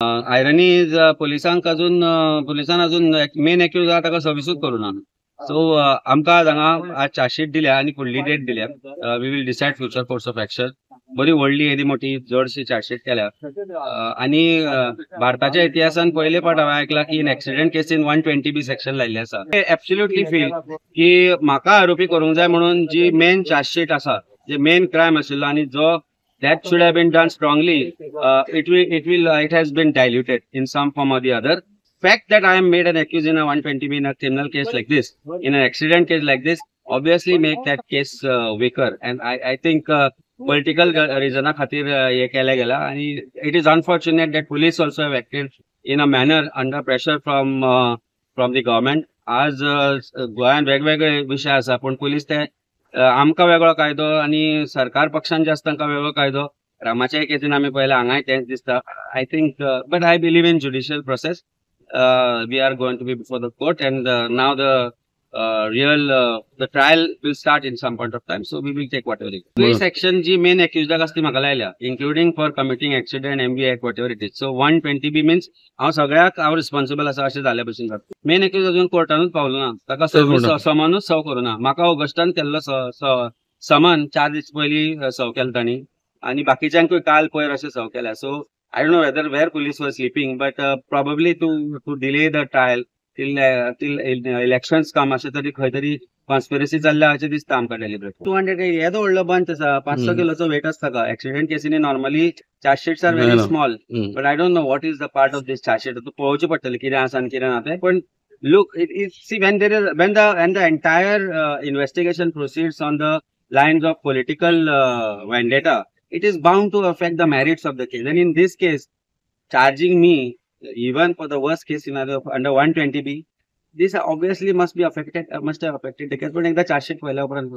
Irony is पोलिसांक अजून पोलिसान अजून main accused आहा ताका सर्विसूच करूं ना. सो आमकां हांगा आज चार्जशीट दिल्या आनी फुडली डेट दिल्या. We will decide future course of action. बरी व्हडली येदी मोठी जडशी चार्जशीट केल्या आनी भारताच्या इतिहासान पयले फावट हांवें आयकलां की in accident casein 120B section लायिल्लें आसा. एब्सोल्युटली फील की म्हाका आरोपी करूंक जाय म्हणून जी मेन चार्जशीट आसा, जे मेन क्रायम आशिल्लो आनी जो that should have been done strongly, it has been diluted in some form or the other. Fact that I am made an accused in a 120B in a criminal case like this, in an accident case like this, obviously make that case weaker. And I think political reason खातीर हे केलें गेला आणि it is unfortunate that police also have acted in a manner under pressure from the government. आज गोंयांत वेगवेगळे विशय आसा, पूण पुलीस ते आमकां वेगळो कायदो आनी सरकार पक्षान जे आसा तांकां वेगळो कायदो. रामाच्या केसीन आमी पळयला, हांगाय तेंच दिसता. I think, but I believe in judicial process. We are going to be before the court and now the real the trial will start in some point of time, so we will take whatever. Section ji main एक्युजाक आसा ती म्हाका लायल्या, including for committing accident, MV Act, whatever it is. So 120B means हांव सगळ्याक हांव responsible आसा अशें जाल्या भशेन जाता. मेन एक्यूज अजून कोर्टानूच पावलो ना, ताका सर्वीस समनूच सर्व करूं ना. म्हाका ऑगस्टान केल्लो समन 4 दीस पयलीं सर्व केलो तांणी आनी बाकीच्यांकूय काल पयर अशें सर्व केल्या. So I don't know whether where police were sleeping, but probably to delay the trial till elections come, अशें तरी खंय तरी कॉन्स्पिरसी चल्ल्या अशें दिसता आमकां. डेलिबरेट 200 येदो व्हडलो बंच आसा, 500 किलोचो वेट आसता का. एक्सिडेंट केसीनी normally chargesheets are very small, but I don't know what is the part of this chargesheet. तूं पळोवचें पडटलें कितें आसा आनी कितें ना तें. पण look, it is, see, when there is when the entire investigation proceeds on the lines of political vendetta, it is bound to affect the merits of the case. And in this case, charging me even for the worst case scenario under 120B, this obviously must be affected, must have affected the case. पण एकदा chargesheet पळयल्या उपरांत.